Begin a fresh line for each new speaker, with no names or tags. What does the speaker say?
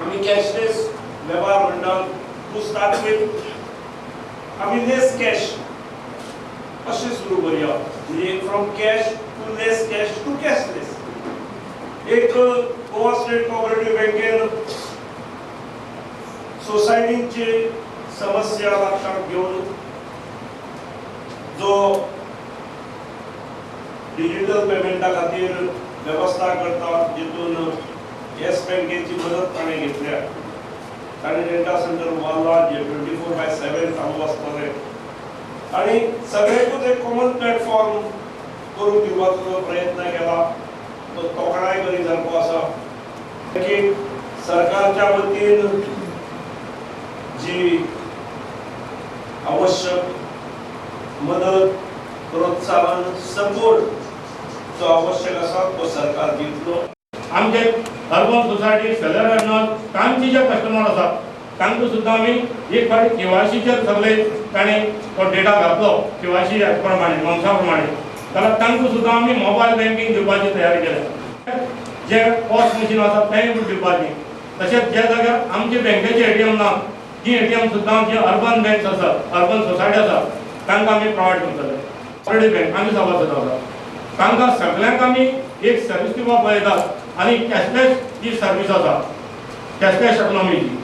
आमी कॅशलेस वेव्हार म्हणटात. टू स्टार्ट विथ आमी लेस कॅश अशें सुरू करुया, म्हणजे from cash to less cash to cashless. एक गोवा स्टेट कोऑपरेटिव्ह बँकेन सोसायटींची समस्या लक्षात घेवन जो डिजिटल पेमेंटा खातीर वेवस्था करता, जितून येस बँकेची मदत ताणें घेतल्या. ताणें डेटा सेंटर उबारला, जे 24/7 चालू आसतलें आनी सगळ्यांकूच एक कॉमन प्लॅटफॉर्म करून दिवपाचो जो प्रयत्न केला, तो तोखणाय करी सारको आसा. की सरकारच्या वतीन जी आवश्यक मदत, प्रोत्साहन, सपोर्ट जो आवश्यक आसा, तो सरकार दितलो.
आमचे अर्बन सोसायटी, सेलर, तांचे जे कस्टमर आसात, तांकां सुद्दां आमी एक फावटी केवायसीचेर सगळे ताणें तो डेटा घातलो, केवायसी प्रमाणे, मनशा प्रमाणे, जाल्यार तांकां सुद्दां आमी मोबायल बँकींग दिवपाची तयारी केल्या. जे पॉस मशीन आसा, तेंय दिवपाची. तशेंच ज्या जाग्यार आमचे बँकेचे एटीएम ना, ती एटीएम सुद्दां जे अर्बन बँक्स आसा, अर्बन सोसायटी आसा, तांकां आमी प्रोवायड करतले. ऑलरेडी बँक आमी सभासद आसा, तांकां सगळ्यांक आमी एक सर्वीस दिवपाक पळयतात आनी कॅशलेस जी सर्वीस आसा, कॅशलेस इकॉनॉमीची.